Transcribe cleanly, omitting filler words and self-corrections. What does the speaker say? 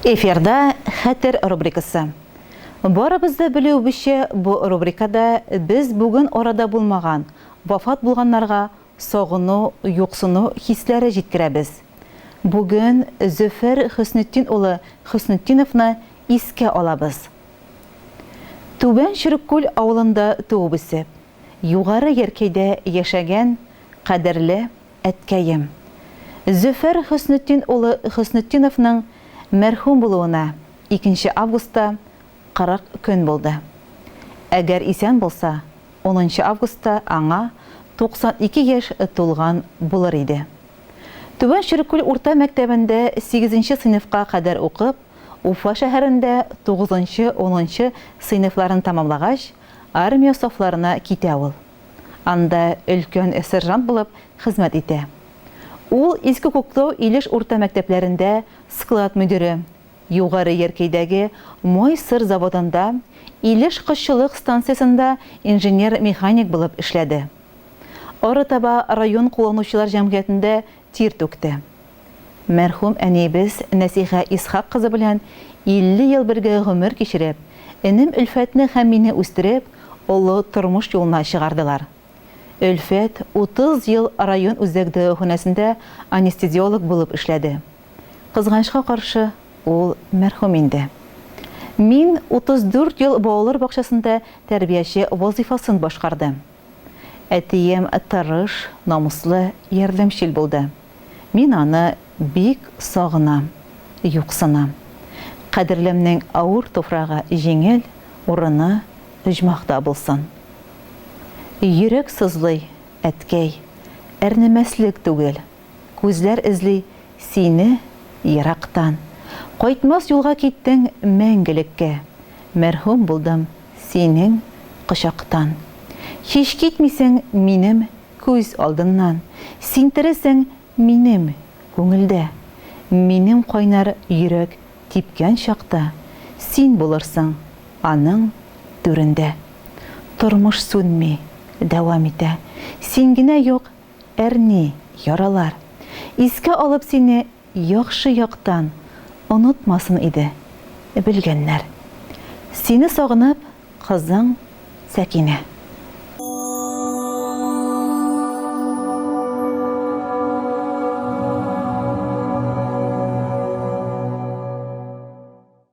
Эфирда Хәтер рубрикасы. Барыбыз да белүебезчә, бу рубрикада без бүген арада булмаган, вафат булганнарга сагыну, юксыну хисләре җиткерәбез. Бүген Зөфәр Хөснетдин улы Хөснетдиновны искә алабыз. Түбән Чөреккүл авылында туып-үсеп, Югары Яркәйдә яшәгән кадерле әткәем. Зөфәр Хөснетдин улы Хөснетдиновның мәрхүм булуына икенче августта 40 көн булды. Әгәр исән булса, унынчы августта аңа 92 яшь тулган булыр иде. Түбән Чөреккүл урта мәктәбендә сигезенче сыйныфка кадәр укып, Уфа шәһәрендә тугызынчы-унынчы сыйныфларын тәмамлагач, армия сафларына китә ул. Анда өлкән сержант булып хезмәт итә. Ул Иске Күктау Илеш урта мәктәпләрендә склад мөдире, Югары Яркәйдәге май-сыр заводында, Илеш кошчылык станциясендә инженер-механик булып эшләде. Арытаба район кулланучылар җәмгыятендә тир түкте. Мәрхүм әниебез Нәсиха Исхак кызы белән 50 ел бергә гомер кичереп, энем Өлфәтне һәм мине үстереп, олы тормыш юлына чыгардылар. Өлфәт 30 ел район үзәк дәваханәсендә анестезиолог булып эшләде. Кызганычка каршы, ул мәрхүм инде. Мин 34 ел балалар бакчасында тәрбияче вазыйфасын башкардым. Әтием тырыш, намуслы, ярдәмчел булды. Мин аны бик сагынам, юксынам. Кадерлемнең авыр туфрагы җиңел, урыны оҗмахта булсын. Йөрәк сызлый, әткәй, әрнемәслек түгел. Күзләр эзли сине ерактан. Кайтмас юлга киттең мәңгелеккә. Мәрхүм булдым синең кочактан. Һич китмисең минем күз алдыннан. Син тересең минем күңелдә. Минем кайнар йөрәк типкән чакта, Син булырсың аның түрендә. Тормыш сүнми, дәвам итә. Син генә юк, Әрни, яралар. Искә алып сине яхшы яктан Онытмасын иде белгәннәр. Сине сагынып, кызың Сәкинә.